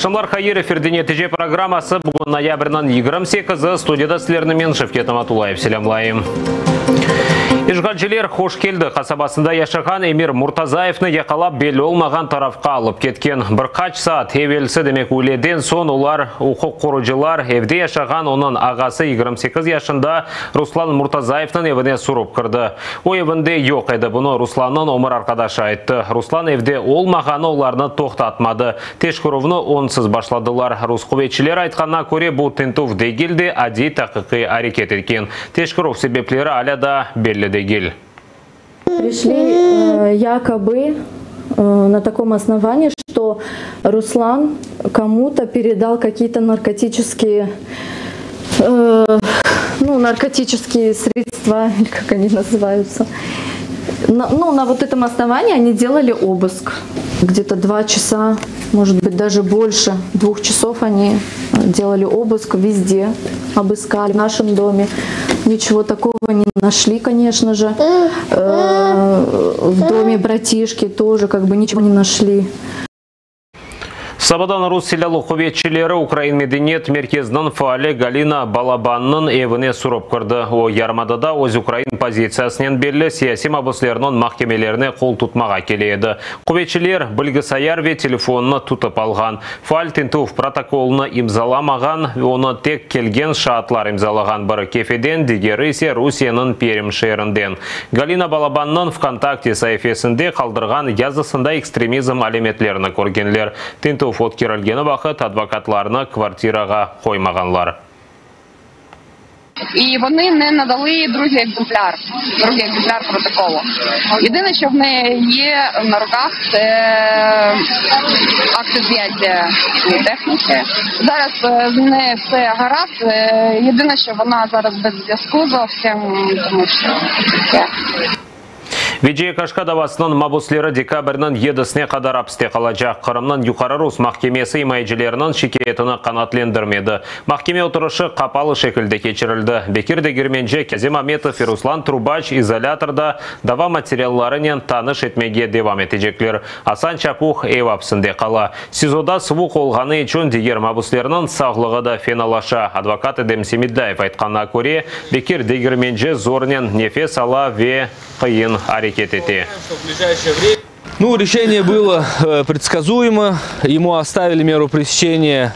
Aqşamlar hayır, efirde Netice programması. Bugün noyabrniñ 28-i, studiyada sizlerni men, Şevket Amatullayev, selâmlayım. İşğalciler Hoşkeldi qasabasında yaşağan Emir Murtazayevni yaqalap belli olmağan tarafqa alıp ketken. Bir qaç saat evelsi, demek üyleden soñ, olar, uquq qorucılar, evde yaşağan onıñ ağası 28 yaşında Ruslan Murtazayevniñ evine surıp kirdi. O evinde yoq edi, bunı Ruslannıñ ömür arqadaşı ayttı. Ruslan evde olmağanı olarnı toqtatmadı. Teşkerüvni onsız başladılar. Rus quvetçileri aytqanına köre, bu tintüv degil de, adiy taqiqiy areket eken. Teşkerüv sebepleri alâ daa belli degil. Prişli yakoby na takom osnovaniyi, çto Ruslan komu-to peredal kakiye-to narkotiçeskiye, nu, narkotiçeskiye sredstva, ili kak oni nazıvayutsa. Nu, na vot etom osnovaniyi oni delali obısk. Gde-to dva çasa, možet bıt, daje bolşe dvuh çasov oni delali obısk, vezde obıskali, v našem dome niçego takogo ne našli, koneçno je, v dome bratişki toje kak bı niçego ne našli. Sabadan rus silâlı quvetçileri Ukrain medeniyet merkeziniñ faali Galina Balabannıñ evine surıp kirdi. O, yarımadada öz ukrain pozitsiyasınen belli siyasiy mabüslerniñ mahkemelerine qol tutmağa kele edi. Quvetçiler bilgisayar ve telefonını tutıp alğan. Faal tintüv protokolını imzalamağan, onı tek kelgen şaatlar imzalağan, biri Kefeden, digeri ise Rusiyeniñ Perm şeerinden. Galina Balabannıñ VKontakte saifesinde qaldırğan yazısında ekstremizm alâmetlerini körgenler. Tintüv ötkerilgeni vaqıt advokatlarnı kvartirağa qoymağanlar. İ вони не надали другий екземпляр, другий екземпляр протоколу. Єдине, що в неї є на руках, це акт изъятия цієї техніки. Зараз з нею все гаразд. Єдине, що вона зараз без зв'язку зовсім, тому що таке. Veciye Kaşka davasınıñ mabüsleri dekabrniñ yedisine qadar apiste qalacaq. Qırımnıñ Yuqarı Rus mahkemesi imayecileriniñ şikâyetini qanaatlendirmedi. Mahkeme oturışı qapalı şekilde keçirildi. Bekir Degermenci, Kâzim Ametov ve Ruslan Trubaç izolâtorda dava materiallarınen tanış etmege devam etecekler. Asan Çapuh ev apsinde qala. SİZOda suvuq olğanı içün diger mabüslerniñ sağlığı da fenalaşa. Advokat Edem Semedlâyev aytqanına köre, Bekir Degermenci zornen nefes ala ve qıyın areket ete. Nu, решение было предсказуемо. Ему оставили меру пресечения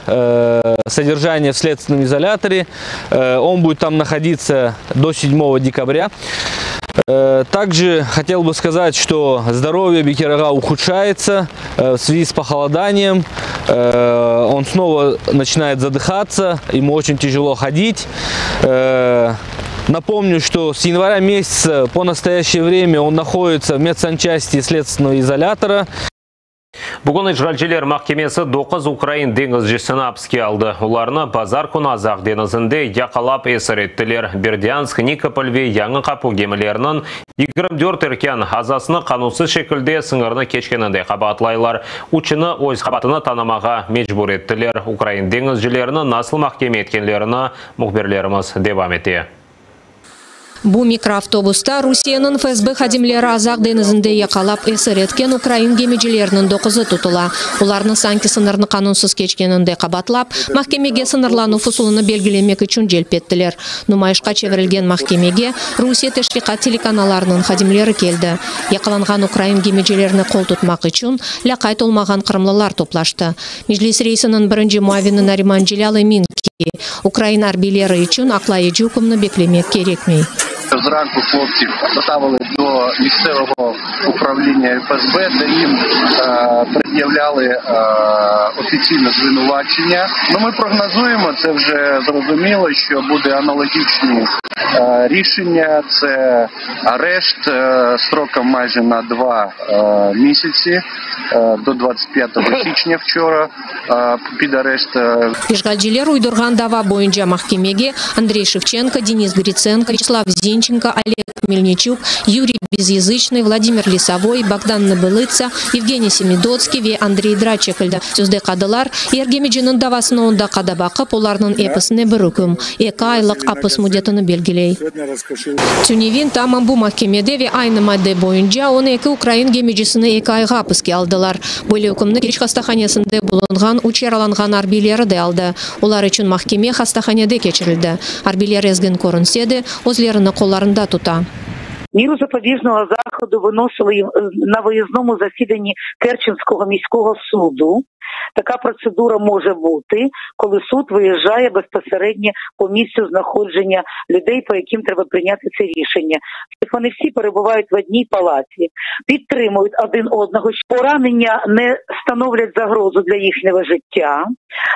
содержания в следственном изоляторе. Он будет там находиться до 7 декабря. Также хотел бы сказать, что здоровье Бекир-ага ухудшается в связи с похолоданием. Он снова начинает задыхаться, ему очень тяжело ходить. Напомню, что с января месяца по настоящее время он находится в медсанчасти следственного изолятора. Bugün işğalciler mahkemesi doquz ukrain deñizcisini apiske aldı. Olarnı bazar künü Azaq deñizinde yaqalap esir ettiler. Berdânsk, Nikopol ve Yañı Qapu gemileriniñ 24 erkân azasını qanunsız şekilde sıñırnı keçkeninde qabaatlaylar. Üçüni öz qabaatını tanımağa mecbur ettiler. Ukrain deñizcilerini nasıl mahkeme etkenlerini mühbirlerimiz devam ete. Bu mikroavtobusta Rusiyeniñ FSB hadimleri Azaq deñizinde yaqalap esir etken ukrain gemicileriniñ doquzı tutula. Olarnı sanki sıñırnı qanunsız keçkeninde qabaatlap, mahkemege sıñırlanuv usulını belgilemek içün celp ettiler. Numayışqa çevirilgen mahkemege Rusiye teşviqat telekanallarınıñ hadimleri keldi. Yaqalanğan ukrain gemicilerine qol tutmaq içün lâqayt olmağan qırımlılar toplaştı. Meclis reisiniñ birinci muavini Nariman Celâl emin ki, ukrain arbiyleri içün aqlayıcı ükümni beklemek kerekmey. Zranku hloptsiv dostavili do mistsevogo upravlіння FSB, де їм пред'являли офіційне звинувачення. Ну, ми прогнозуємо, це вже зрозуміло, що буде аналогічні рішення. Це арешт строком майже на 2 місяці до 25 січня вчора під арешт. İşğalciler uydurğan dava boyunca mahkemege Andrey Şevçenko, Denis Gritsenko, Vyaçeslav Zinçenko, Danilçenko, Oleg Melniçük, Yuriy Bezyazıçnıy, Vladimir Lesovoy, Bogdan Nıbılıtsâ, Yevgeniy Semidotskiy ve Andrey Draç çekildi. Sözde qadılar, er gemiciniñ davasını on daqqada baqıp, olarnıñ episine bir üküm, eki aylıq apis müddetini belgiley. Tünevin tamam bu mahkemede ve aynı madde boyunca 12 ukrain gemicisini eki ayğa apiske aldılar. Böyle ükümni Keriç hastahanesinde bulunğan üç yaralanğan arbiyleri de aldı. Olar içün mahkeme hastahanede keçirildi. Arbiyler ezgin körünse de, özlerini qollarında tuta. Меру запобіжного заходу виносили на виїзному засіданні Керченського міського суду. Така процедура може бути, коли суд виїжджає безпосередньо по місцю знаходження людей, по яким треба прийняти це рішення. Вони всі перебувають в одній палаті, підтримують один одного. Поранення не становлять загрозу для їхнього життя.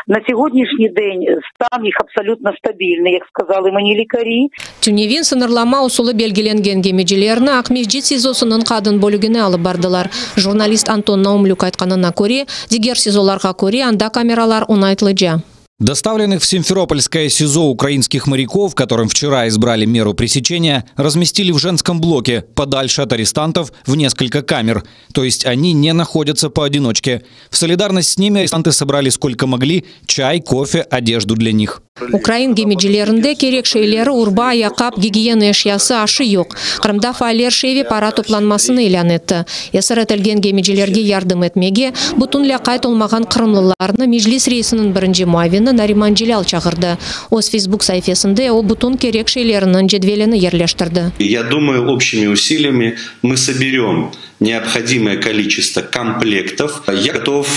На сьогоднішній день стан їх абсолютно стабільний, як сказали мені лікарі. Tünevin sıñırlama usulı belgilengen gemicilerni Aqmescit SİZOsınıñ qadın bölügine alıp bardılar. Jurnalist Anton Naumlük aytqanına köre, diger SİZOlarğa köre anda kameralar oñaytlıca. Доставленных в Симферопольское СИЗО украинских моряков, которым вчера избрали меру пресечения, разместили в женском блоке, подальше от арестантов, в несколько камер. То есть они не находятся поодиночке. В солидарность с ними арестанты собрали сколько могли – чай, кофе, одежду для них. Ukrain gemicilerinde kerek şeyleri, urba, ayaqqap, gigiyena eşyası, aşı yoq. Qırımda faaller şey ve para toplanmasını ilân etti. Esir etilgen gemicilerge yardım etmege bütün lâqayt olmağan qırımlılarnı Meclis reisiniñ birinci muavini Nariman Celâl çağırdı. Öz Feysbuk saifesinde o bütün kerek şeyleriniñ cedvelini yerleştirdi. Я думаю, общими усилиями мы соберем необходимое количество комплектов. Я готов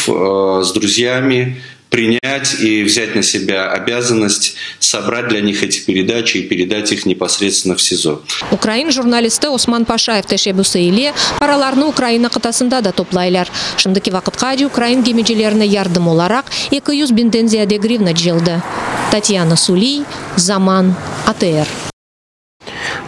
с друзьями принять и взять на себя обязанность собрать для них эти передачи и передать их непосредственно в СИЗО. Ukrain jurnalisti Osman Paşayev teşebbüsi ile paralarnı Ukraina qıtasında da toplaylar. Şimdiki vaqıtqace ukrain gemicilerine yardım olaraq 200 biñden ziyade grivna cıyıldı. Tatyana Suliy, Zaman, ATR.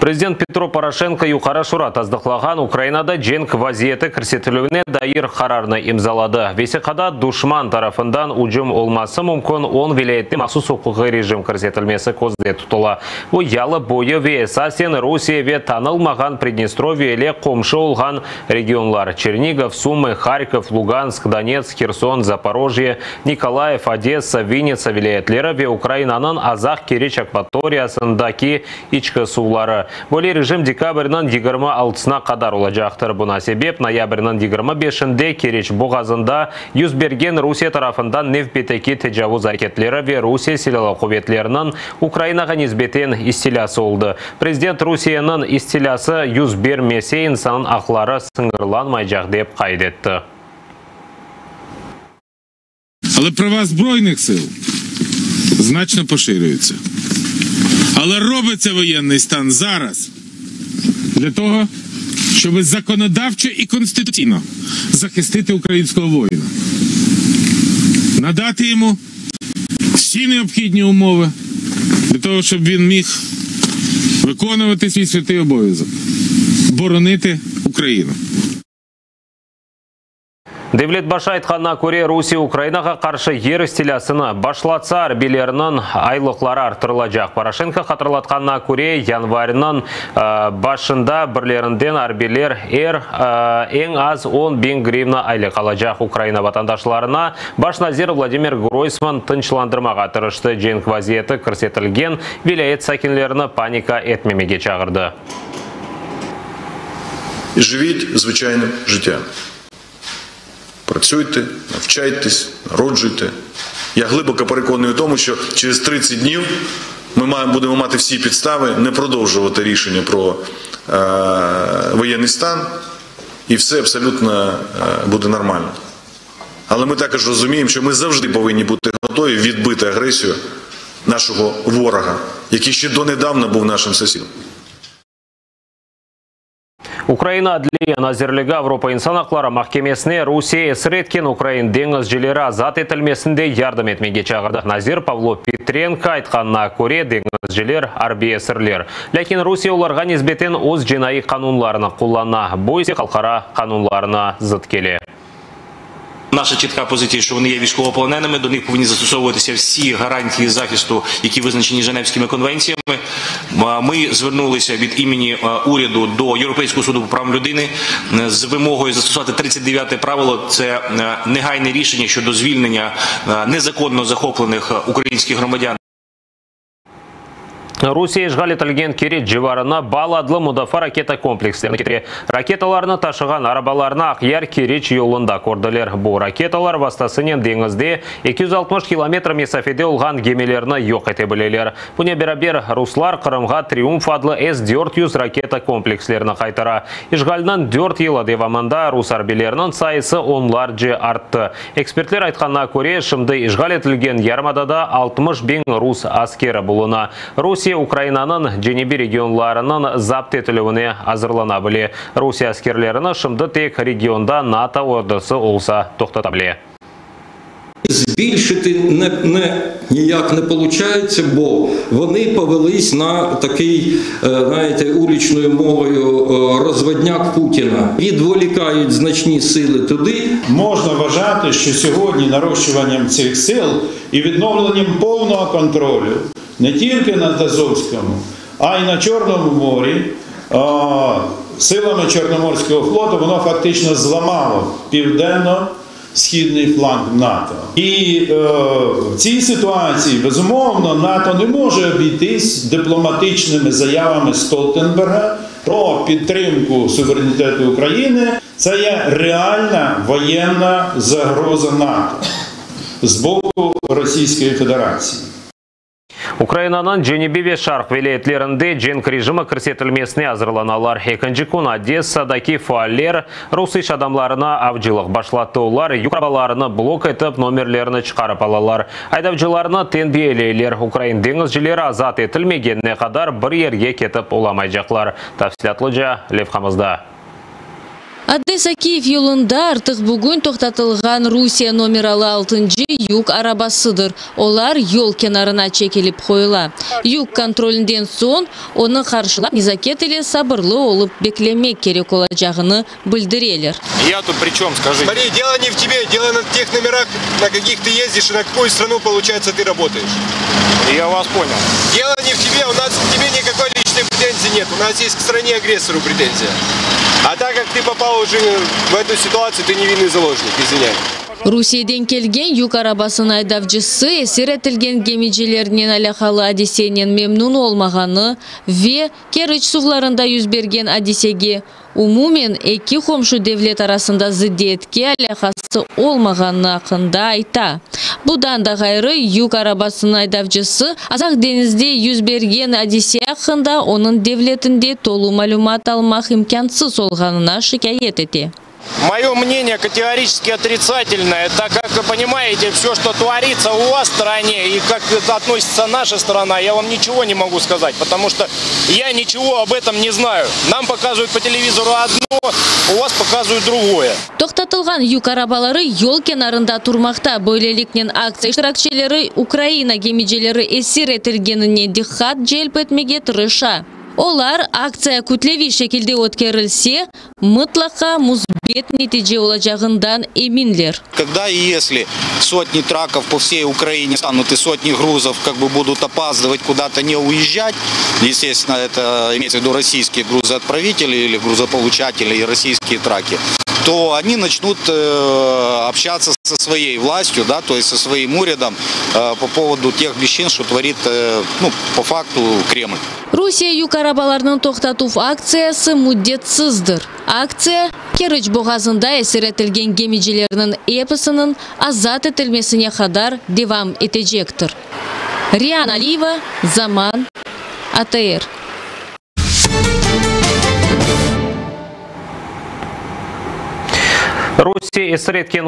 Prezident Petro Poroşenko Yuqarı Şura tasdıqlağan Ukrainada cenk vaziyeti kirsetilüvine dair qararnı imzaladı. Vesiqada duşman tarafından ücüm olması mümkün on vilâyette mahsus uquqiy rejim kirsetilmesi közde tutula. Bu yalı boyu ve esasen Rusiye ve tanılmağan Pridnestrovye ile qomşu olğan regionlar, Çernigov, Sumı, Harkov, Lugansk, Donetsk, Herson, Zaporojye, Nikolayev, Odessa, Vinnitsa vilâyetleri ve Ukrainanıñ Azaq-Keriç akvatoriyasındaki içki suvları. Böyle rejim dekabrniñ 26-sına qadar olacaqtır. Buña sebep, noyabrniñ 25-inde Keriç boğazında yüz bergen Rusiye tarafından nevbetteki tecavuz areketleri ve Rusiye Silâlı quvetleriniñ Ukrainağa nisbeten istilâsı oldı. Prezident Rusiyeniñ istilâsı yüz bermese, insan aqları sıñırlanmaycaq, dep qayd etti. Але права Збройних сил значно поширюються. Але робиться воєнний стан зараз для того, щоб законодавчо і конституційно захистити українського воїна, надати йому всі необхідні умови для того, щоб він міг виконувати свій святий обов'язок, боронити Україну. Devlet başı aytqanına köre, Rusiye Ukrainağa qarşı yer istilâsını başlatsa, arbiylerniñ aylıqları arttırılacaq. Poroşenko hatırlatqanına köre, yanvarniñ başında birlerinden arbiyler er eñ az 10 biñ grivna aylıq alacaq. Ukraina vatandaşlarına baş nazir Vladimir Groysman tınçlandırmağa tırıştı. Cenk vaziyeti kirsetilgen vilâyet sakinlerini panika etmemege çağırdı. Живіть звичайним життям. Працюйте, навчайтесь, народжуйте. Я глибоко переконаний у тому, що через 30 днів ми маємо, будемо мати всі підстави не продовжувати рішення про е, воєнний стан, і все абсолютно е, буде нормально. Але ми також розуміємо, що ми завжди повинні бути готові відбити агресію нашого ворога, який ще донедавна був нашим сусідом. Ukraina Adliye nazirligi Avropa insan aqları mahkemesine Rusiye esir etken ukrain deñizcileri azat etilmesinde yardım etmege çağırdı. Nazir Pavlo Petrenko aytqanına köre, deñizciler arbiy esirler. Lâkin Rusiye olarğa nisbeten öz cinaiy qanunlarını qullana. Bu ise halqara qanunlarına zıt kele. Наша чітка позиція, що вони є військовополоненими, до них повинні застосовуватися всі гарантії захисту, які визначені Женевськими конвенціями. Ми звернулися від імені уряду до Європейського суду по правам людини з вимогою застосувати 39-те правило, це негайне рішення щодо звільнення незаконно захоплених українських громадян. Rusiye işğal etilgen Keriç civarına Bal adlı mudafaa raketa komplekslerini ketire. Raketalarnı taşığan arabalarnı Aqyar-Keriç yolunda kördiler. Bu raketalar vastasınen deñizde 260 kilometr mesafede olğan gemilerni yoq ete bileler. Bunen beraber, ruslar Qırımğa Triumf adlı S 400 raketa komplekslerini qaytara. İşğalniñ dört yılı devamında rus arbiyleriniñ sayısı onlarce arttı. Ekspertler aytqanına köre, şimdi işğal etilgen yarımadada 60 biñ rus askeri buluna. Rusiye Ukrainanıñ cenübiy regionlarınıñ zapt etilüvine azırlana bile. Rusiye askerlerini şimdi tek regionda NATO ordusı olsa toqtata bile. Збільшити не, не, ніяк не виходить, бо вони повелись на такий, знаєте, улічною мовою розводняк Путіна. Відволікають значні сили туди. Можна вважати, що сьогодні нарощуванням цих сил і відновленням повного контролю не тільки над Азовському, а й на Чорному морі силами Чорноморського флоту воно фактично зламало південно-східний фланг НАТО. І е, в цій ситуації, безумовно, НАТО не може обійтись дипломатичними заявами Столтенберга про підтримку суверенітету України. Це є реальна воєнна загроза НАТО з боку Російської Федерації. Ukrainanıñ cenübi ve şarq vilâyetlerinde cenk rejimi kirsetilmesine azırlanalar. Ekinci kün Odessadaki faaller rus iş adamlarına avcılıq başlattı. Olar yük arabalarını blok etip nomerlerini çıqarıp alalar. Aydavcılarnı tenbiyeleyler. Ukrain deñizcileri azat etilmegenine qadar bir yerge ketip olamaycaqlar. Tafsilâtlıca levhamızda. Odessa Kiyev yolunda artıq bugün toqtatılğan Rusiye nomeralı altıncı yük arabasıdır. Olar yol kenarına çekilip qoyula. Yük kontrolinden soñ onı qarşılap nezaket ile sabırlı olıp beklemek kerek olacağını bildireler. Я тут при чем, скажите? Смотри, дело не в тебе, дело на тех номерах, на каких ты ездишь и на какую страну, получается, ты работаешь. Я вас понял. Дело не в тебе, у нас к тебе никакой личной претензии нет. У нас есть к стране-агрессору претензия. А так как ты попал уже в эту ситуацию, ты невинный заложник, извиняй. Rusiyeden kelgen yük arabasınıñ aydavcısı esir etilgen gemicilernen alâqalı adisenen memnün olmağanı ve Keriç suvlarında yüz bergen adisege umumen eki qomşu devlet arasında zıddiyetke alâqası olmağanı aqqında ayta. Bundan da ğayrı yük arabasınıñ aydavcısı Azaq deñizde yüz bergen adise aqqında onıñ devletinde tolu malümat almaq imkânsız olğanına şikâyet ete. Мое мнение категорически отрицательное, так как вы понимаете, все, что творится у вас в стране и как это относится наша страна, я вам ничего не могу сказать, потому что я ничего об этом не знаю. Нам показывают по телевизору одно, у вас показывают другое. Toqtatılğan yük arabaları yol kenarında turmaqta. Böyleliknen aktsiya iştirakçileri Ukraina gemicileri esir etilgenine diqqat celp etmege tırışa. Olar aktsiya kütleviy şekilde ötkerilse, mıtlaqa müsbet netice olacağından eminler. Когда и если сотни траков по всей Украине станут и сотни грузов как бы будут опаздывать, куда-то не уезжать, естественно, это имеется в виду российские грузоотправители или грузополучатели и российские траки, то они начнут э, общаться со своей властью, да, то есть со своим урядом э, по поводу тех бесчинств, что творит, э, ну, по факту Кремль. Rusiye yük arabalarınıñ toqtatuv aktsiyası müddetsizdir. Aktsiya Keriç boğazında esir etilgen gemicilerniñ episiniñ azat etilmesine qadar devam etecektir. Riana Aliyeva, Zaman, ATR. Rusiye esir etken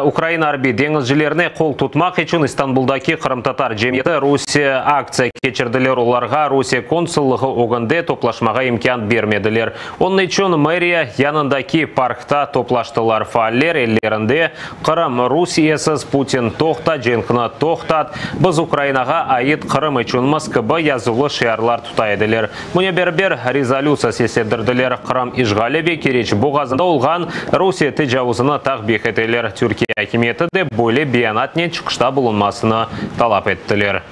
Ukraina arbiy deñizcilerine qol tutmaq içün İstanbuldaki qırımtatar cemiyeti Rusiye aktsiya keçirdiler. Olarğa Rusiye konsullığı ögünde toplaşmağa imkân bermediler. Onıñ içün meriya yanındaki parkta toplaştılar. Faaller ellerinde Qırım Rusiyesiz, Putin toqta, cenkni toqtat, Biz Ukrainağa ait Qırım içünmiz kibi yazuvlı şiarlar tuta ediler. Bunen beraber, rezolütsiya seslendirdiler, Qırım işğali ve Keriç boğazında olğan Rusiye tecavuzı. tecavuzını takbih eteler. Türkiye akimiyeti de böyle beyanatnen çıqışta bulunmasını talap ettiler.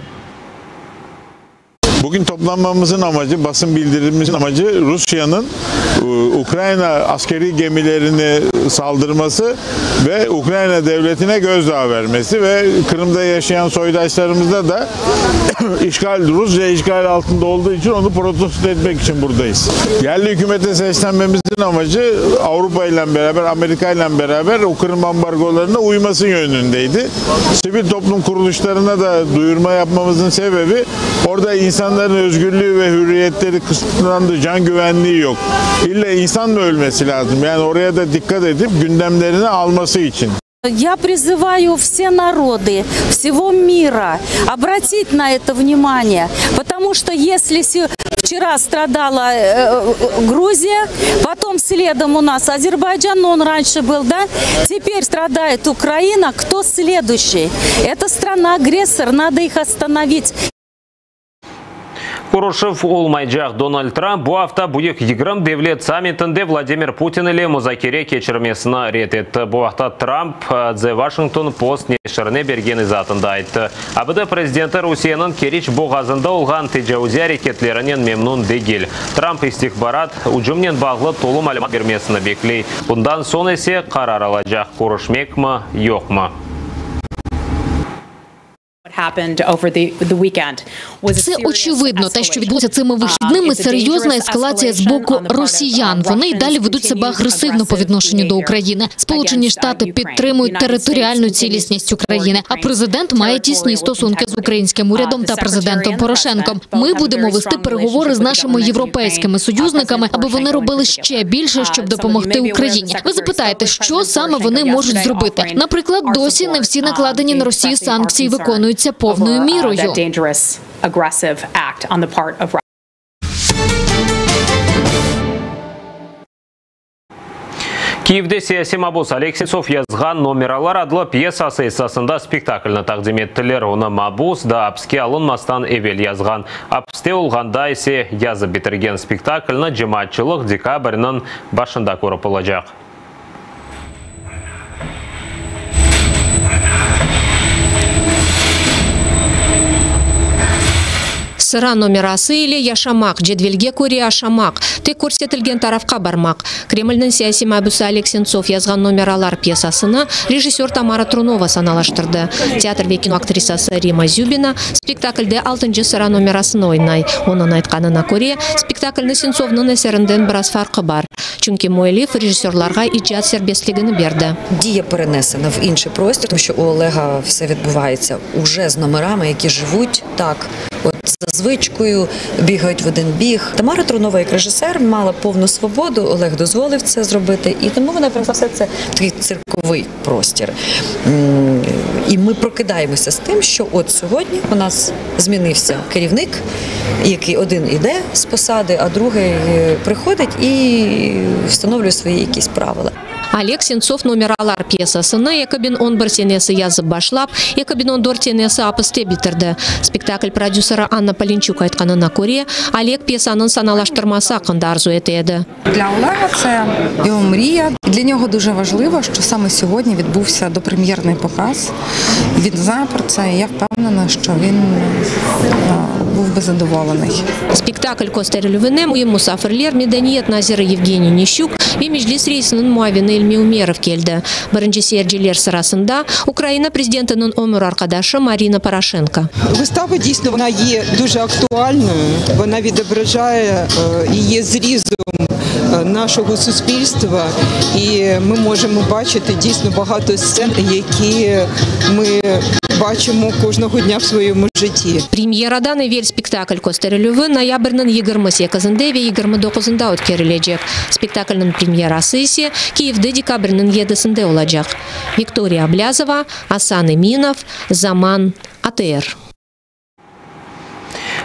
Bugün toplanmamızın amacı, basın bildirimizin amacı Rusiyanıñ Ukraina askeriy gemilerini saldırması ve Ukraina devletine gözdağı vermesi ve Qırımda yaşayan soydaşlarımızda da işgal, Rusya işgal altında olduğu için onu protesto etmek için buradayız. Yerli hükümete seslenmemizin amacı Avrupa ile beraber, Amerika ile beraber o Kırım ambargolarına uyması yönündeydi. Sivil toplum kuruluşlarına da duyurma yapmamızın sebebi orada insanların özgürlüğü ve hürriyetleri kısıtlandı, can güvenliği yok. İlle insan mı ölmesi lazım? Yani oraya da dikkat edip gündemlerini alması için. Я призываю все народы всего мира обратить на это внимание, потому что если вчера страдала э, Грузия, потом следом у нас Азербайджан, но он раньше был, да, теперь страдает Украина, кто следующий? Это страна-агрессор, надо их остановить. Körüşüv olmaycaq. Donald Trump bu afta Büyük 20 devlet sammitinde Vladimir Putin ile muzakere keçirmesini red etti. Bu aqta Trump The Washington Post neşirine bergen izaatında ayttı. ABD prezidenti Rusiyeniñ Keriç boğazında olğan tecavuziy areketlerinen memnün degil. Trump istihbarat ücümnen bağlı tolu malümat bermesini bekley, bundan soñ ise qarar alacaq, körüşmekmi, yoqmı. Це очевидно. Те, що відбулося цими вихідними, серйозна ескалація з боку росіян. Вони й далі ведуть себе агресивно по відношенню до України. Сполучені Штати підтримують територіальну цілісність України. А президент має тісні стосунки з українським урядом та президентом Порошенком. Ми будемо вести переговори з нашими європейськими союзниками, аби вони робили ще більше, щоб допомогти Україні. Ви запитаєте, що саме вони можуть зробити? Наприклад, досі не всі накладені на Росію санкції виконуються повною мірою. Kiyevde siyasiy mabus Oleg Sentsov yazğan Nomeralar adlı pyesası esasında spektaklni taqdim ettiler. Onı mabus daa apske alınmastan evel yazğan. Apste olğanda ise yazıp bitirgen. Spektaklni cemaatçılıq dekabrniñ başında körip olacaq. Sıra nomerası ile yaşamaq, cedvelge köre aşamaq, tek körsetilgen tarafqa barmaq. Kremlniñ siyasiy mabüsi Oleg Sentsov yazğan Nomeralar pyesasını rejissör Tamara Trunova sanalaştırdı. Teatr ve kino aktrisası Rimma Zübina spektaklde altıncı sıra nomerasını oynay. Onıñ aytqanına köre, spektaklni Sentsovnıñ eserinden biraz farqı bar. Çünki müellif rejissörlarğa icat serbestligini berdi. Дія перенесена в інший простір, тому що у Олега все відбувається уже з номерами, які живуть так, от за звичкою, бігають в один біг. Тамара Трунова, як режисер, мала повну свободу, Олег дозволив це зробити, і тому вона принесла все це в такий цирковий простір. І ми прокидаємося з тим, що от сьогодні у нас змінився керівник, який один іде з посади, а другий приходить і встановлює свої якісь правила. Oleg Sentsov Nomeralar pyesasını 2011 senesi yazıp başlap, 2014 senesi apiste bitirdi. Spektakl prodüseri Anna Polençuk aytqanına köre, Oleg pyesanıñ sanalaştırması aqqında arzu ete edi. Для Олега це його мрія. Для нього дуже важливо, що саме сьогодні відбувся допрем'єрний показ. Він знає про це, і я впевнена, що він був би задоволений. Spektakl kösterilüvine müim musafirler, medeniyet naziri Yevgeniy Nişçuk ve Meclis reisiniñ muavini İlmi Umerov keldi. Birinci seyirciler sırasında, Ukraina prezidentiniñ ömür arqadaşı Marina Poroşenko. Вистава дійсно вона є дуже актуальною, вона відображає і є зрізом нашого суспільства, і ми можемо бачити дійсно багато сцен, які ми бачимо кожного дня в своєму житті. Premyeradan evel spektakl kösterilüvi noyabrniñ 28-inde ve 29-ında ötkerilecek. Spektaklniñ premyerası ise Kiyevde dekabrniñ yedisinde olacaq. Viktoriya Ablâzova, Asan Eminov, Zaman, ATR.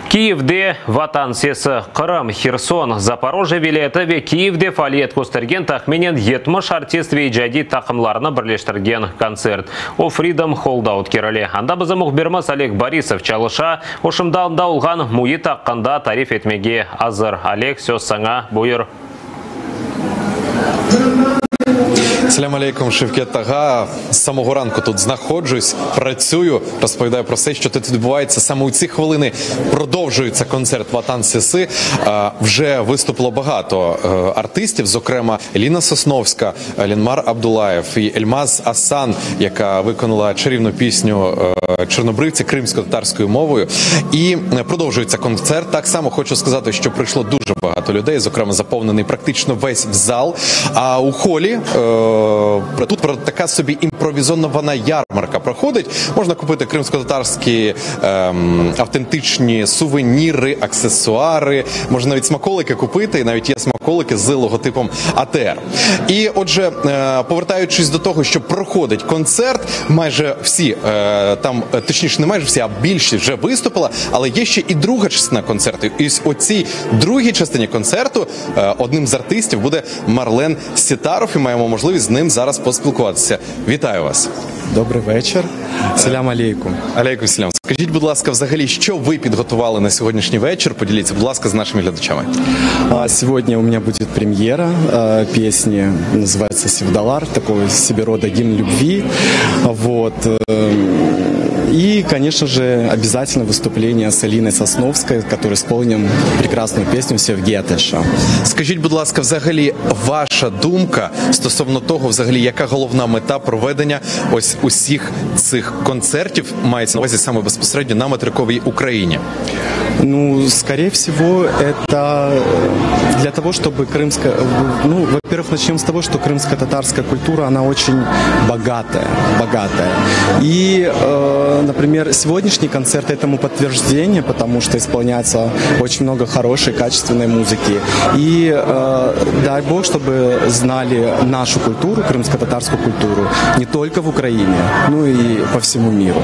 Kiyevde Vatan sesi, Qırım, Herson, Zaporojye vilâyeti ve Kiyevde faaliyet köstergen tahminen 70 artist ve icadiy taqımlarnı birleştirgen kontsert. O Freedom Hallda ötkerile. Anda bizim mühbirimiz Oleg Borisov çalışa, o şimdi anda olğan müit aqqında tarif etmege azır. Oleg, söz saña, buyur. Selям алейкум, Шевкет Ага. З самого ранку тут знаходжусь, працюю, розповідаю про все, що тут відбувається. Саме у ці хвилини продовжується концерт Ватан Сеси. Е, Вже виступило багато е, артистів, зокрема Ліна Сосновська, Лінмар Абдулаєв і Ельмаз Асан, яка виконала чарівну пісню е, Чорнобривці кримсько-татарською мовою. І е, продовжується концерт. Так само хочу сказати, що прийшло дуже багато людей, зокрема заповнений практично весь зал. А у холі е, тут про- така собі імпровізована ярмарка проходить. Можна купити кримсько-татарські ем, автентичні сувеніри, аксесуари, можна навіть смаколики купити, і навіть є смаколики з логотипом АТР. І отже, е, повертаючись до того, що проходить концерт, майже всі е, там, е, точніше, не майже всі, а більшість вже виступила, але є ще і друга частина концерту. І ось у цій другій частині концерту е, одним з артистів буде Марлен Сітаров, і маємо можливість з ним зараз поспілкуватися. Вітаю вас. Добрий вечір. Селям алейкум. Алейкум селям. Скажіть, будь ласка, взагалі, що ви підготували на сьогоднішній вечір? Поділіться, будь ласка, з нашими глядачами. А, Сегодня у меня будет премьера э, песни, называется «Севдалар», такой себе рода гимн любви. Вот. э, И, конечно же, обязательно выступление с Алиной Сосновской, которой исполним прекрасную песню «Севги Атеша». Скажіть, будь ласка, взагалі, ваша думка стосовно того, взагалі, яка головна мета проведення ось усіх цих концертів мається на увазі саме безпосередньо на материковій Україні? Ну, скорее всего, это э, для того, чтобы крымская... Ну, во-первых, начнем с того, что крымско-татарская культура, она очень богатая, богатая. И, э, например, сегодняшний концерт этому подтверждение, потому что исполняется очень много хорошей, качественной музыки. И э, дай бог, чтобы знали нашу культуру, крымско-татарскую культуру, не только в Украине, но и по всему миру.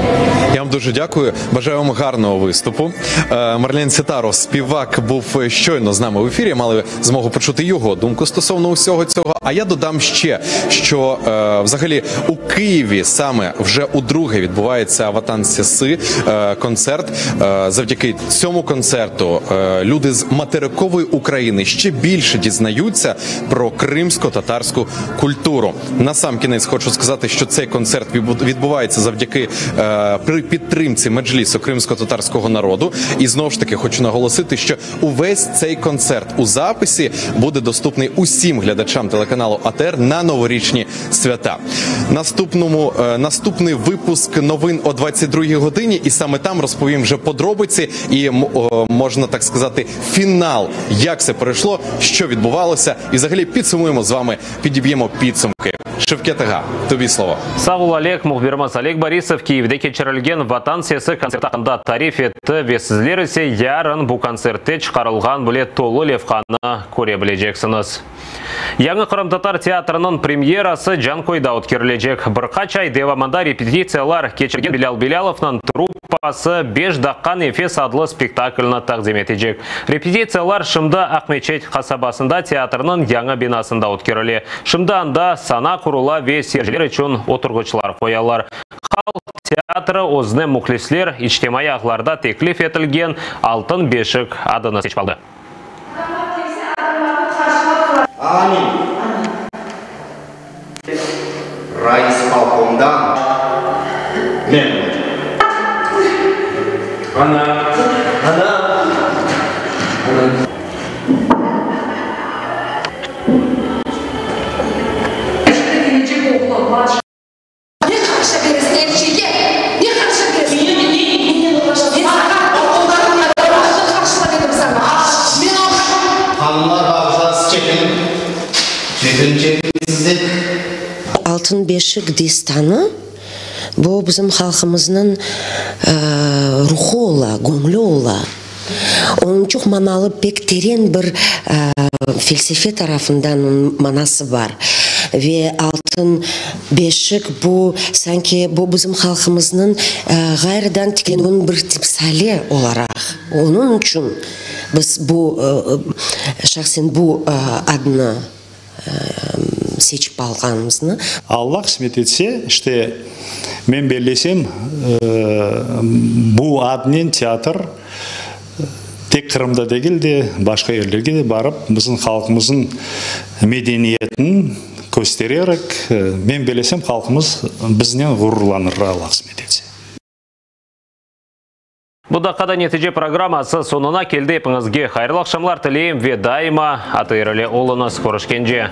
Я вам дуже дякую. Бажаю вам гарного виступу. Е, Марлен Сітаров, співак, був щойно з нами в ефірі. Мали змогу почути його думку стосовно усього цього. А я додам ще, що е, взагалі у Києві саме вже удруге відбувається Ватан Сеси е, концерт. Е, завдяки цьому концерту е, люди з материкової України ще більше дізнаються про кримсько-татарську культуру. На сам кінець хочу сказати, що цей концерт відбу- відбувається завдяки е, при підтримці меджлісу кримсько-татарського народу. І знову ж таки хочу наголосити, що увесь цей концерт у записі буде доступний усім глядачам телеканалу АТР на новорічні свята. Наступному е, наступний випуск новин о 22 годині, і саме там розповім вже подробиці і м, о, можна так сказати, фінал, як все пройшло, що відбувалося, і взагалі підсумуємо з вами, підіб'ємо підсумки. Шевкет Ага, тобі слово. Sağ ol, Oleg. Mühbirimiz Oleg Borisov Kiyevde keçirilgen Vatan sesi kontserti aqqında tarif etti ve sizler ise yarın bu kontsertte çıqarılğan bile tolu levhanı köre bileceksiñiz. Yañı qırımtatar teatriniñ premyerası Canköyde ötkerilecek. Bir qaç ay devamında repetitsiyalar keçirgen Bilâl Bilâlovnıñ truppası Beş daqqa nefes adlı spektaklni taqdim etecek. Repetitsiyalar şimdi Aqmeçet qasabasında teatrniñ yañı binasında ötkerile. Şimdi anda sana qurula ve seyirciler içün oturğıçlar qoyalar. Halq teatri özüne mühlisler içtimaiy ağlarda teklif etilgen Altın beşik adını seçip aldı. Raispolkomdan men olacam. Ana, ana, ana. Ne qarışa beresiñ er şeyge? Ne qarışa beresiñ? Men saña qarışma dedim saña. Men Hanımlar bağışlasız çekilin. Çekilin çekilin siz de. Altın beşik destanı, bu bizim halqımıznıñ ruhu ola, göñlü ola. Onıñ çoq manalı, pek teren bir felsefe tarafından onıñ manası bar. Ve Altın beşik, bu, sanki, bu bizim halqımıznıñ ğayrıdan tiklenüviniñ bir timsali olaraq. Onıñ içün biz bu, şahsen bu adnı seçip alğanımıznı. Alla qısmet etse, işte, men bellesem, bu adnen teatr tek Qırımda degil de, başqa yerlerge de barıp, bizim halqımıznıñ medeniyetini. Köstererek, men belesem, halqımız biznen ğururlanır, Alla qısmet etse. Bu daqqada Netice programması soñuna keldi. Epiñizge hayırlı aqşamlar tileyim ve daima ATR ile oluñız. Körüşkence.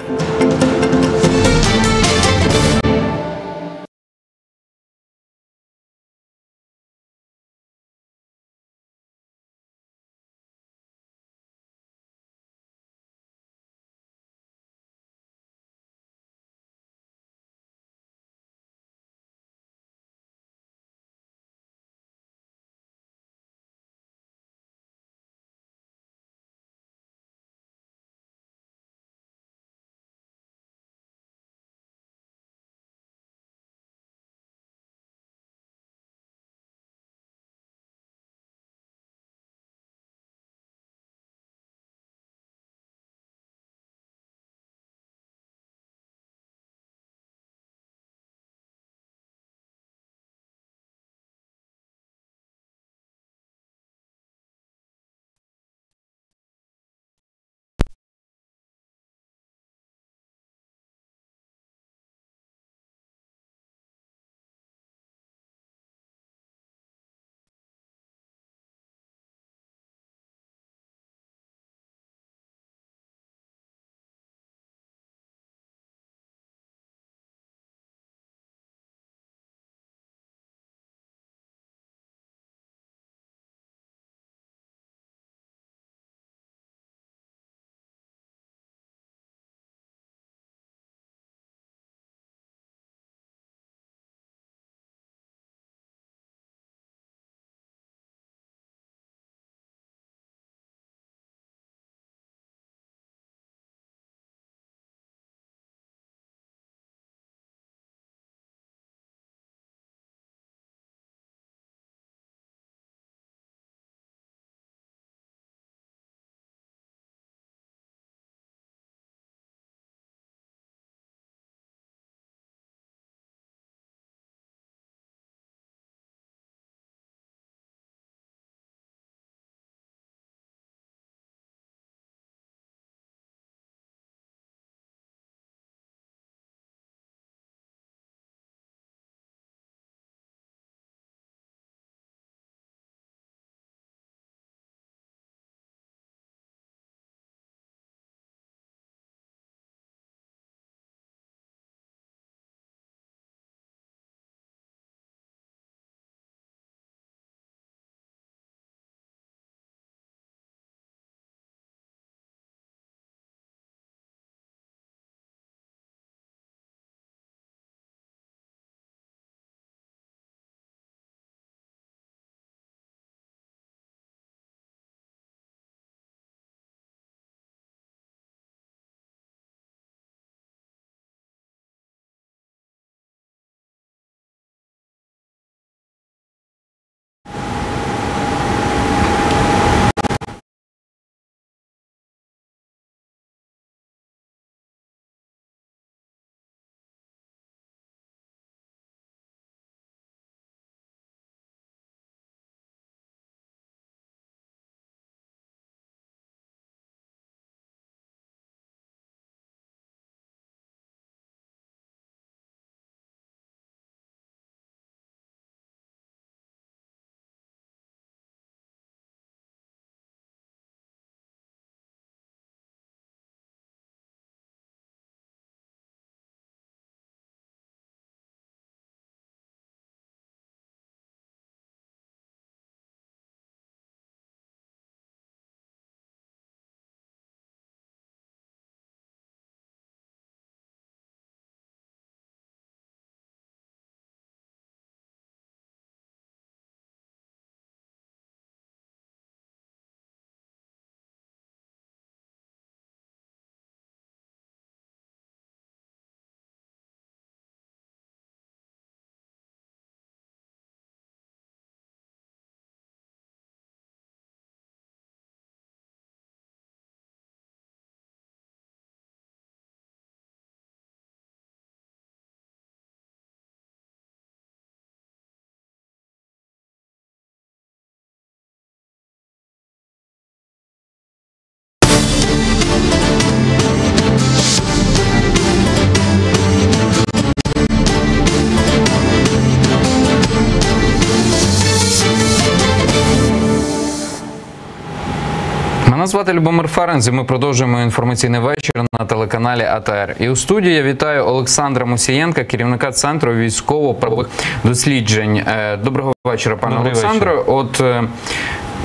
Мене звати Любомир Ференц і Ми продовжуємо інформаційний вечір на телеканалі АТР. І у студії я вітаю Олександра Мусієнка, керівника Центру військово-правових досліджень. Е, доброго вечора, пане Добрий Олександре. Вечір. От е,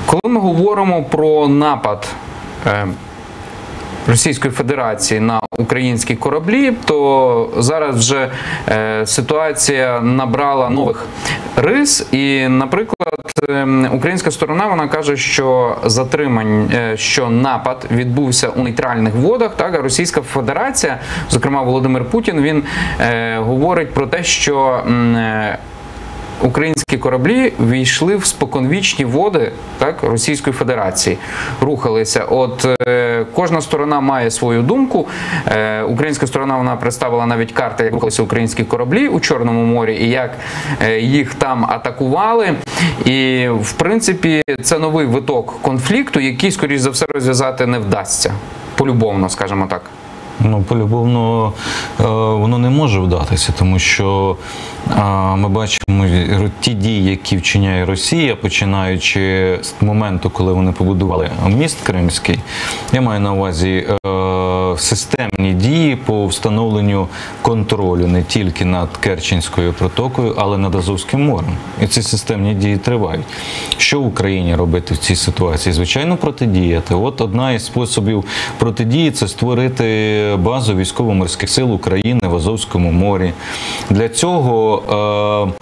коли ми говоримо про напад. Е, Російської Федерації на українські кораблі, то зараз вже е, ситуація набрала нових рис. І, наприклад, ем, українська сторона вона каже, що затримань, е, що напад відбувся у нейтральних водах. Так, а Російська Федерація, зокрема Володимир Путін, він е, говорить про те, що е, українські кораблі війшли в споконвічні води так, Російської Федерації, рухалися. От е, кожна сторона має свою думку. Е, українська сторона вона представила навіть карти, як рухалися українські кораблі у Чорному морі і як е, їх там атакували. І в принципі це новий виток конфлікту, який, скоріш за все, розв'язати не вдасться. Полюбовно, скажімо так. Ну, полюбовно е, воно не може вдатися, тому що ми бачимо ті дії, які вчиняє Росія, починаючи з моменту, коли вони побудували міст Кримський. Я маю на увазі е, системні дії по встановленню контролю не тільки над Керченською протокою, але й над Азовським морем. І ці системні дії тривають. Що Україні робити в цій ситуації? Звичайно, протидіяти. От одна із способів протидії це створити базу військово-морських сил України в Азовському морі. Для цього е,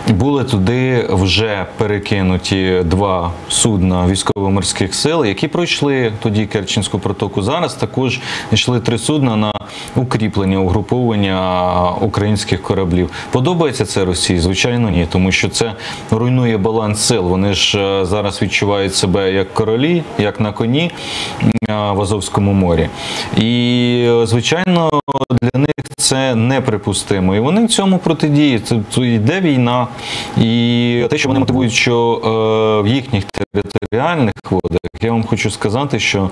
були туди вже перекинуті два судна військово-морських сил, які пройшли тоді Керченську протоку. Зараз також йшли три судна на укріплення, угруповання українських кораблів. Подобається це Росії? Звичайно, ні, тому що це руйнує баланс сил. Вони ж е, зараз відчувають себе як королі, як на коні е, в Азовському морі. І, е, звичайно, для них це неприпустимо. І вони цьому протидіють. Це, це йде війна. І те, що вони мотивують, що е, в їхніх територіальних водах, я вам хочу сказати, що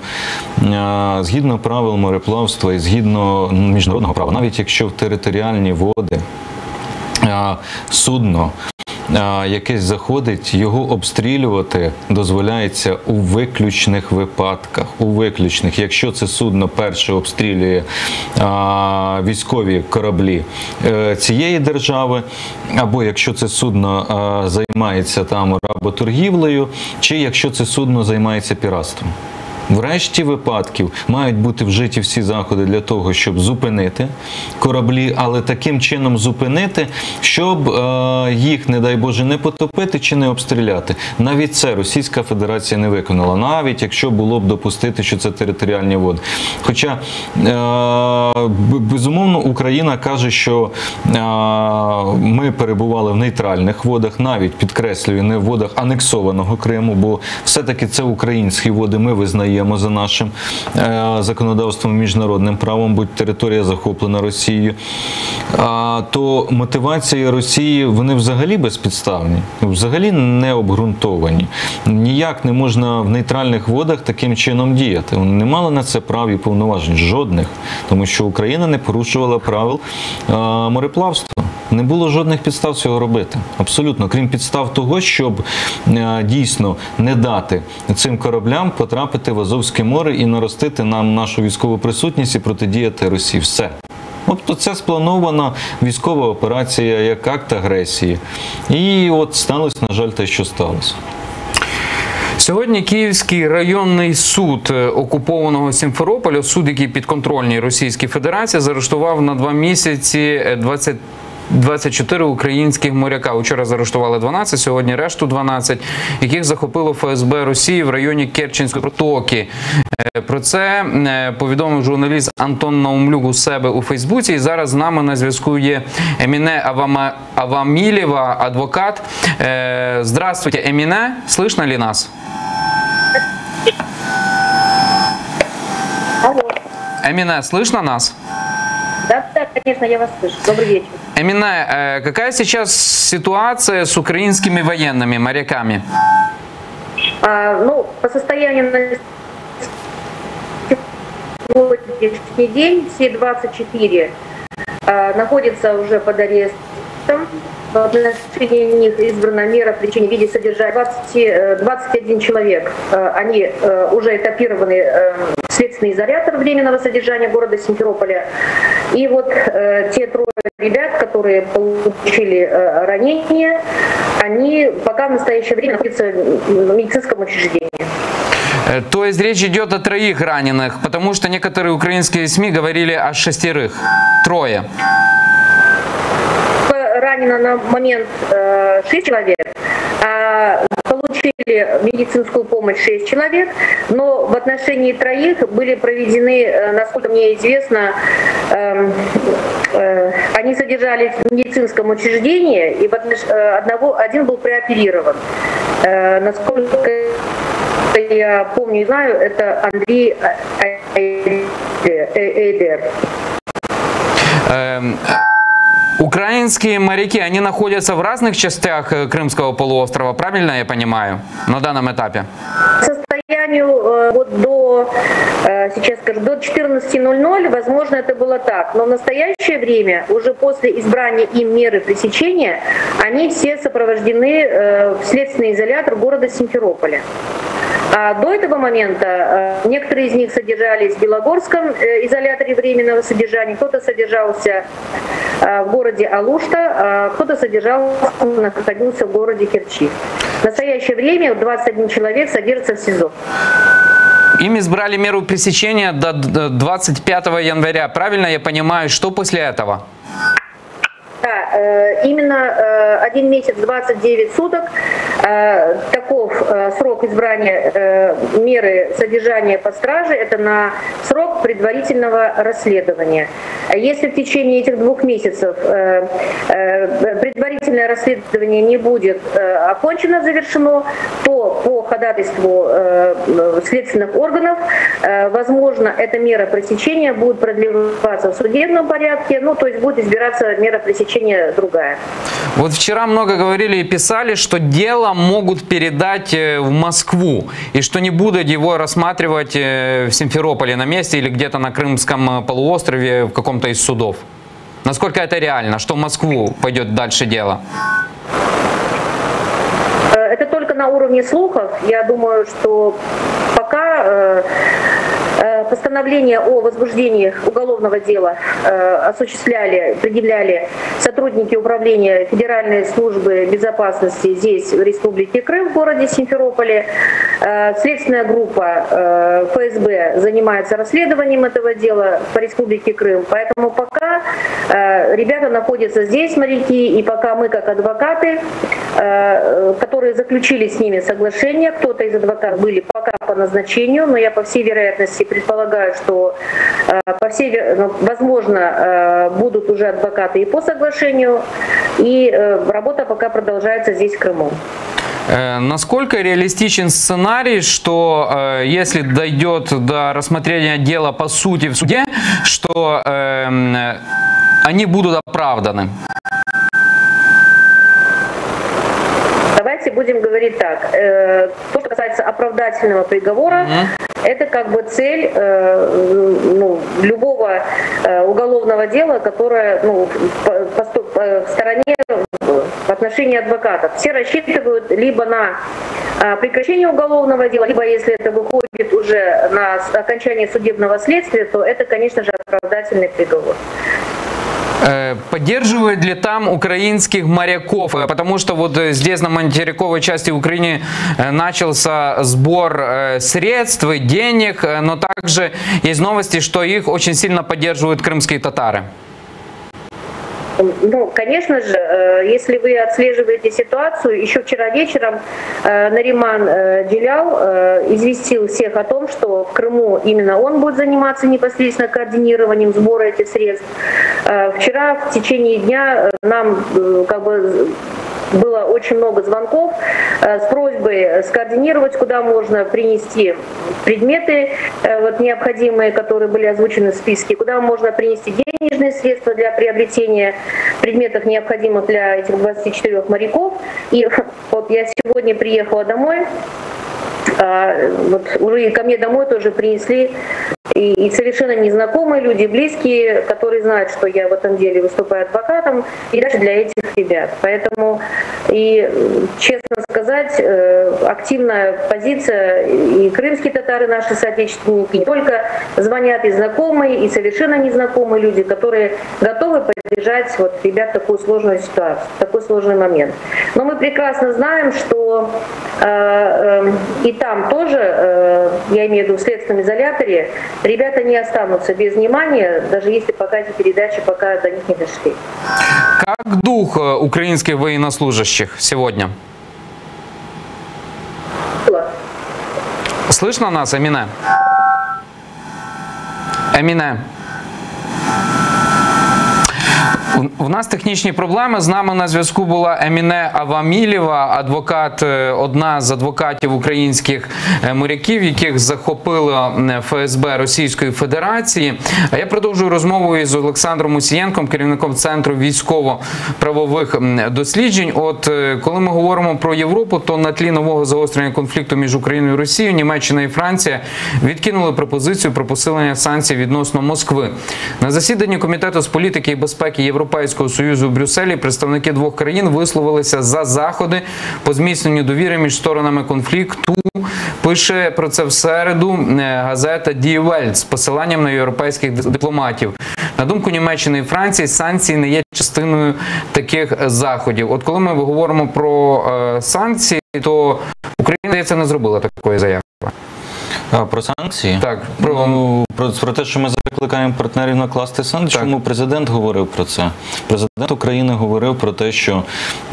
е, згідно правил мореплавства і згідно міжнародного права, навіть якщо в територіальні води е, судно якесь заходить, його обстрілювати дозволяється у виключних випадках. У виключних, якщо це судно перше обстрілює військові кораблі е, цієї держави, або якщо це судно займається там работоргівлею, чи якщо це судно займається піратством. В решті випадків мають бути вжиті всі заходи для того, щоб зупинити кораблі, але таким чином зупинити, щоб е, їх, не дай Боже, не потопити чи не обстріляти. Навіть це Російська Федерація не виконала, навіть якщо було б допустити, що це територіальні води. Хоча, е, безумовно, Україна каже, що е, ми перебували в нейтральних водах, навіть підкреслюю, не в водах анексованого Криму, бо все-таки це українські води, ми визнаємо за нашим е, законодавством, міжнародним правом, будь територія захоплена Росією, то мотивації Росії вони взагалі безпідставні, взагалі не обґрунтовані. Ніяк не можна в нейтральних водах таким чином діяти. Вони не мали на це прав і повноважень жодних, тому що Україна не порушувала правил е, мореплавства. Не було жодних підстав цього робити. Абсолютно, крім підстав того, щоб е, дійсно не дати цим кораблям потрапити в Азовське море і наростити нам нашу військову присутність і протидіяти Росії. Все. Тобто це спланована військова операція як акт агресії. І от сталося, на жаль, те, що сталося. Сьогодні Київський районний суд е, окупованого Сімферополя, суд, який підконтрольній Російській Федерації, заарештував на два місяці е, 20 24 українських моряка. Учора заарештували 12, сьогодні решту 12, яких захопило ФСБ Росії в районі Керченської протоки. Е, Про це е, повідомив журналіст Антон Наумлюк у себе у Фейсбуці. І зараз з нами на зв'язку є Еміне Авама... Авамілєва, адвокат. Е, Здравствуйте, Еміне, слышно ли нас? Алло. Эмине, слышно нас? Да, да, конечно, я вас слышу. Добрый вечер. Эмине, э, какая сейчас ситуация с украинскими военными, моряками? А, ну, по состоянию на сегодняшний день все 24 а, находятся уже под арестом. В отношении них избрана мера пресечения в виде содержания 20, 21 человек. Они уже этапированы в следственный изолятор временного содержания города Симферополя. И вот те трое ребят, которые получили ранения, они пока в настоящее время находятся в медицинском учреждении. То есть речь идет о троих раненых, потому что некоторые украинские СМИ говорили о шестерых. Трое. Ранено на момент 6 человек, а получили медицинскую помощь 6 человек, но в отношении троих были проведены, насколько мне известно, они содержались в медицинском учреждении, и один был прооперирован. Насколько я помню и знаю, это Андрей Эйдер. Украинские моряки, они находятся в разных частях Крымского полуострова, правильно я понимаю, на данном этапе? К состоянию вот до, сейчас скажу, до 14:00, возможно, это было так, но в настоящее время, уже после избрания им меры пресечения, они все сопровождены в следственный изолятор города Симферополя. А до этого момента некоторые из них содержались в Белогорском изоляторе временного содержания, кто-то содержался в городе Алушта, кто-то содержался, находился в городе Керчи. В настоящее время 21 человек содержится в СИЗО. Им избрали меру пресечения до 25 января. Правильно я понимаю, что после этого? Да, именно 1 месяц 29 суток таков срок избрания меры содержания под стражей, это на срок предварительного расследования. Если в течение этих 2 месяцев предварительное расследование не будет окончено, завершено, то по ходатайству следственных органов, возможно, эта мера пресечения будет продлеваться в судебном порядке, ну, то есть будет избираться мера пресечения другая. Вот вчера много говорили и писали, что дело могут передать в Москву и что не будут его рассматривать в Симферополе на месте или где-то на Крымском полуострове в каком-то из судов. Насколько это реально, что в Москву пойдет дальше дело? Это только на уровне слухов. Я думаю, что пока постановление о возбуждении уголовного дела осуществляли, предъявляли сотрудники Управления Федеральной службы безопасности здесь, в Республике Крым, в городе Симферополе. Следственная группа ФСБ занимается расследованием этого дела по Республике Крым. Поэтому пока ребята находятся здесь, моряки, и пока мы, как адвокаты, которые заключили с ними соглашение, кто-то из адвокатов были пока по назначению, но я по всей вероятности предполагаю, что по всей, возможно, будут уже адвокаты и по соглашению, и работа пока продолжается здесь, в Крыму. Насколько реалистичен сценарий, что если дойдет до рассмотрения дела по сути в суде, что они будут оправданы? Давайте будем говорить так. То, что касается оправдательного приговора, это как бы цель ну, любого уголовного дела, которое ну, в стороне в отношении адвокатов. Все рассчитывают либо на прекращение уголовного дела, либо если это выходит уже на окончание судебного следствия, то это, конечно же, оправдательный приговор. Поддерживают ли там украинских моряков? Потому что вот здесь, на материковой части Украины, начался сбор средств и денег, но также есть новости, что их очень сильно поддерживают крымские татары. Ну, конечно же, если вы отслеживаете ситуацию, еще вчера вечером Нариман Джелял известил всех о том, что в Крыму именно он будет заниматься непосредственно координированием сбора этих средств. Вчера в течение дня нам как бы было очень много звонков с просьбой скоординировать, куда можно принести предметы вот, необходимые, которые были озвучены в списке, куда можно принести денежные средства для приобретения предметов, необходимых для этих 24 моряков. И вот я сегодня приехала домой, вот уже ко мне домой тоже принесли И, и совершенно незнакомые люди, близкие, которые знают, что я в этом деле выступаю адвокатом, и даже для этих ребят. Поэтому, и, честно сказать, э, активная позиция и крымские татары, наши соотечественники, не только звонят и знакомые, и совершенно незнакомые люди, которые готовы поддержать вот ребят в такую сложную ситуацию, в такой сложный момент. Но мы прекрасно знаем, что э, э, и там тоже, э, я имею в виду в следственном изоляторе, ребята не останутся без внимания, даже если пока эти передачи пока до них не дошли. Как дух э, украинских военнослужащих сегодня? Слышно нас, Амина? Амина? У нас технічні проблеми. З нами на зв'язку була Еміне Авамілєва, адвокат, е, одна з адвокатів українських е, моряків, яких захопило ФСБ Російської Федерації. А я продовжую розмову із Олександром Мусієнком, керівником центру військово-правових досліджень. От е, коли ми говоримо про Європу, то на тлі нового загострення конфлікту між Україною і Росією Німеччина і Франція відкинули пропозицію про посилення санкцій відносно Москви. На засіданні комітету з політики і безпеки Європейського союзу в Брюсселі представники двох країн висловилися за заходи по зміцненню довіри між сторонами конфлікту. Пише про це в середу е, газета Die Welt з посиланням на європейських дипломатів. На думку Німеччини і Франції, санкції не є частиною таких заходів. От коли ми говоримо про е, санкції, то Україна здається, не зробила такої заяви. А, про санкції? Так. Про... Ну, про, про те, що ми закликаємо партнерів накласти санкції. Чому президент говорив про це? Президент України говорив про те, що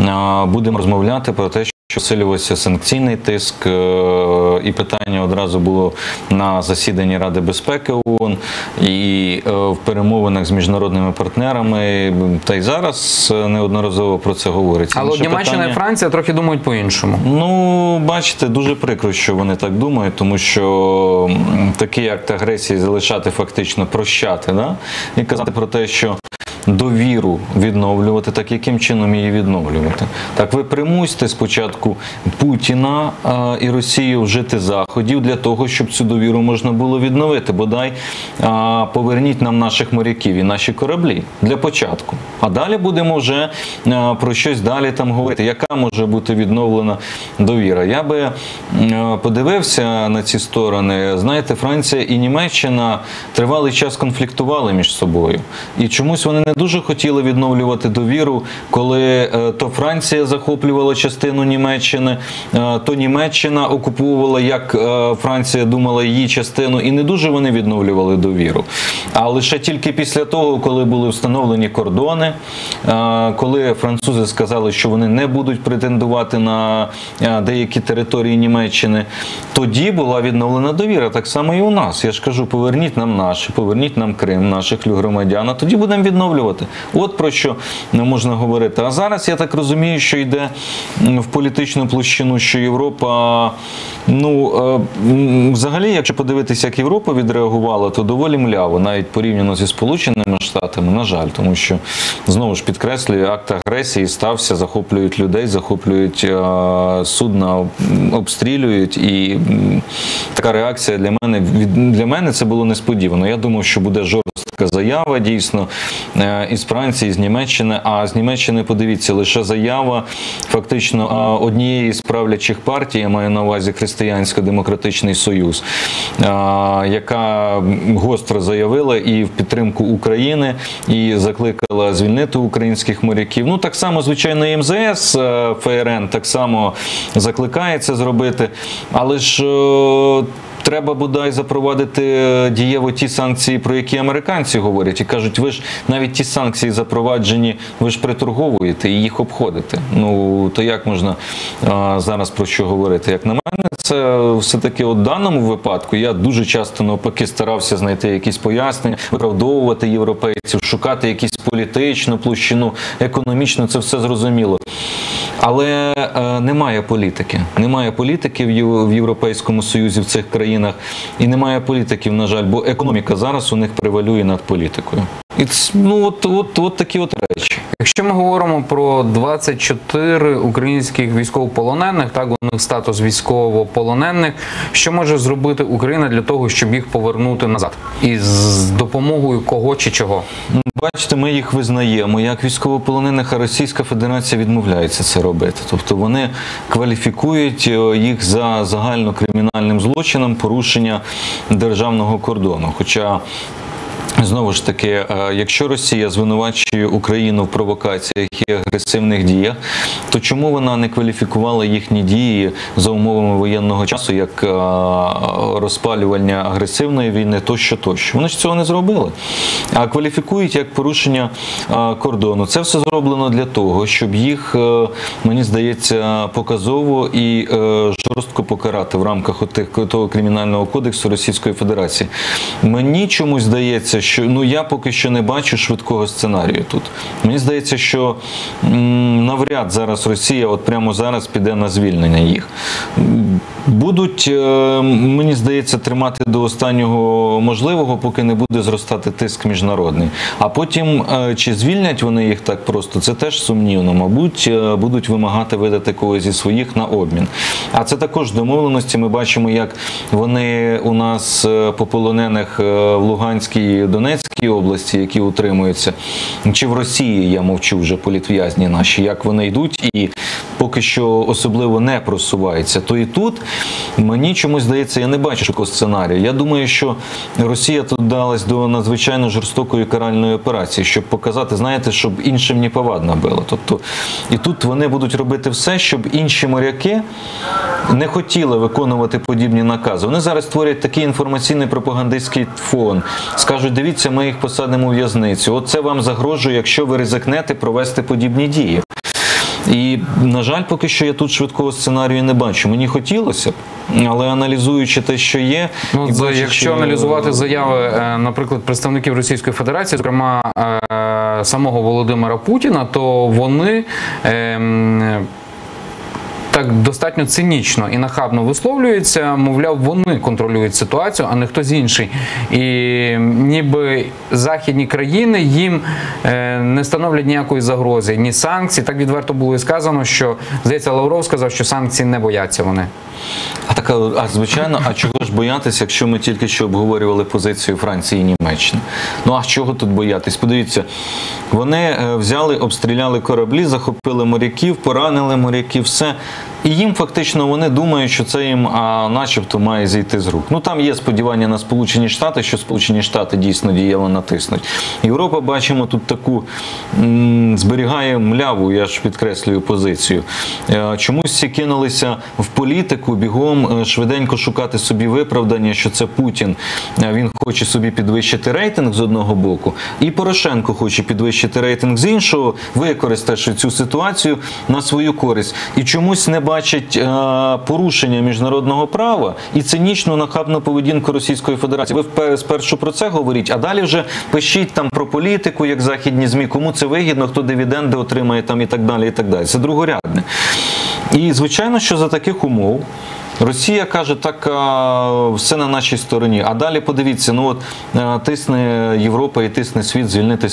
а, будемо розмовляти про те, що посилювався санкційний тиск, е, і питання одразу було на засіданні Ради безпеки ООН і е, в перемовинах з міжнародними партнерами. Та й зараз е, неодноразово про це говориться. Але Інше Німеччина питання- і Франція трохи думають по-іншому. Ну, бачите, дуже прикро, що вони так думають, тому що такий акт агресії залишати фактично прощати, да? і казати про те, що довіру відновлювати, так яким чином її відновлювати? Так ви примусьте спочатку Путіна е, і Росію вжити заходів для того, щоб цю довіру можна було відновити. Бодай е, поверніть нам наших моряків і наші кораблі для початку. А далі будемо вже е, про щось далі там говорити. Яка може бути відновлена довіра? Я би е, подивився на ці сторони. Знаєте, Франція і Німеччина тривалий час конфліктували між собою. І чомусь вони не дуже хотіли відновлювати довіру, коли е, то Франція захоплювала частину Німеччини, е, то Німеччина окуповувала, як е, Франція думала, її частину, і не дуже вони відновлювали довіру. А лише тільки після того, коли були встановлені кордони, коли французи сказали, що вони не будуть претендувати на деякі території Німеччини, тоді була відновлена довіра. Так само і у нас. Я ж кажу, поверніть нам наші, поверніть нам Крим, наших громадян, а тоді будемо відновлювати. От про що можна говорити. А зараз я так розумію, що йде в політичну площину, що Європа, ну, е, взагалі, якщо подивитися, як Європа відреагувала, то доволі мляво, навіть порівняно зі Сполученими Штатами, на жаль, тому що, знову ж підкреслюю, акт агресії стався, захоплюють людей, захоплюють е, судна, обстрілюють, і така реакція для мене, для мене це було несподівано. Я думав, що буде жорстка заява, дійсно, е, із Франції, з Німеччини, а з Німеччини, подивіться, лише заява фактично однієї з правлячих партій, я маю на увазі Християнсько-демократичний союз, яка гостро заявила і в підтримку України, і закликала звільнити українських моряків. Ну, так само, звичайно, і МЗС е, ФРН так само закликає це зробити, але ж е, треба бодай запровадити е, дієво ті санкції, про які американці говорять, і кажуть, ви ж навіть ті санкції запроваджені, ви ж приторговуєте і їх обходите. Ну, то як можна а, зараз про що говорити? Як на мене, це все-таки от даному випадку я дуже часто навпаки старався знайти якісь пояснення, виправдовувати європейців, шукати якусь політичну площину, економічну, це все зрозуміло. Але е, немає політики. Немає політики в Європейському Союзі в цих країнах. І немає політиків, на жаль, бо економіка зараз у них превалює над політикою. І ну, от, от, от такі от речі. Якщо ми говоримо про 24 українських військовополонених, так у них статус військовополонених, що може зробити Україна для того, щоб їх повернути назад? І з допомогою кого чи чого? Бачите, ми їх визнаємо як військовополонених, а Російська Федерація відмовляється це робити. Тобто вони кваліфікують е, їх за загальнокримінальним злочином порушення державного кордону. Хоча Знову ж таки, е, якщо Росія звинувачує Україну в провокаціях і агресивних діях, то чому вона не кваліфікувала їхні дії за умовами воєнного часу як е, розпалювання агресивної війни, тощо, тощо? Вони ж цього не зробили. А кваліфікують як порушення е, кордону. Це все зроблено для того, щоб їх, мені здається, показово і жорстко покарати в рамках отих, того кримінального кодексу Російської Федерації. Мені чомусь здається, що ну я поки що не бачу швидкого сценарію тут. Мені здається, що м, навряд зараз Росія, от прямо зараз піде на звільнення їх. Будуть, е, мені здається, тримати до останнього можливого, поки не буде зростати тиск міжнародний. А потім, е, чи звільнять вони їх так просто, це теж сумнівно. Мабуть, е, будуть вимагати видати когось зі своїх на обмін. А це також домовленості. Ми бачимо, як вони у нас по полонених в Луганській і Донецькій області, які утримуються, чи в Росії, я мовчу вже політв'язні наші, як вони йдуть і поки що особливо не просуваються. То і тут мені чомусь здається, я не бачу такого сценарію. Я думаю, що Росія тут далась до надзвичайно жорстокої каральної операції, щоб показати, знаєте, щоб іншим не повадно було. Тобто, і тут вони будуть робити все, щоб інші моряки не хотіли виконувати подібні накази. Вони зараз створять такий інформаційний пропагандистський фон. Скажуть, дивіться, ми їх посадимо у в'язницю. От це вам загрожує, якщо ви ризикнете провести подібні дії. І, на жаль, поки що я тут швидкого сценарію не бачу. Мені хотілося б, але аналізуючи те, що є, Ну, і бачачи, якщо аналізувати заяви, е, наприклад, представників Російської Федерації, зокрема е, самого Володимира Путіна, то вони ем, так достатньо цинічно і нахабно висловлюються, мовляв, вони контролюють ситуацію, а не хтось інший. І ніби західні країни їм е, не становлять ніякої загрози, ні санкцій. Так відверто було і сказано, що здається, Лавров сказав, що санкцій не бояться вони. А так, а звичайно, а чого ж боятися, якщо ми тільки що обговорювали позицію Франції і Німеччини? Ну а чого тут боятись? Подивіться, вони е, взяли, обстріляли кораблі, захопили моряків, поранили моряків, все. І їм фактично вони думають, що це їм а, начебто має зійти з рук. Ну там є сподівання на Сполучені Штати, що Сполучені Штати дійсно дієво натиснуть. Європа, бачимо, тут таку м, зберігає мляву, я ж підкреслюю позицію. Е, Чомусь всі кинулися в політику бігом е, швиденько шукати собі виправдання, що це Путін. Е, Він хоче собі підвищити рейтинг з одного боку, і Порошенко хоче підвищити рейтинг з іншого, використавши цю ситуацію на свою користь. І чомусь не бачить е, порушення міжнародного права і цинічну нахабну поведінку Російської Федерації. Ви спершу про це говоріть, а далі вже пишіть там про політику, як західні ЗМІ, кому це вигідно, хто дивіденди отримає там і так далі. І так далі. Це другорядне. І звичайно, що за таких умов Росія каже, так все на нашій стороні. А далі подивіться, ну от е, тисне Європа і тисне світ звільнити.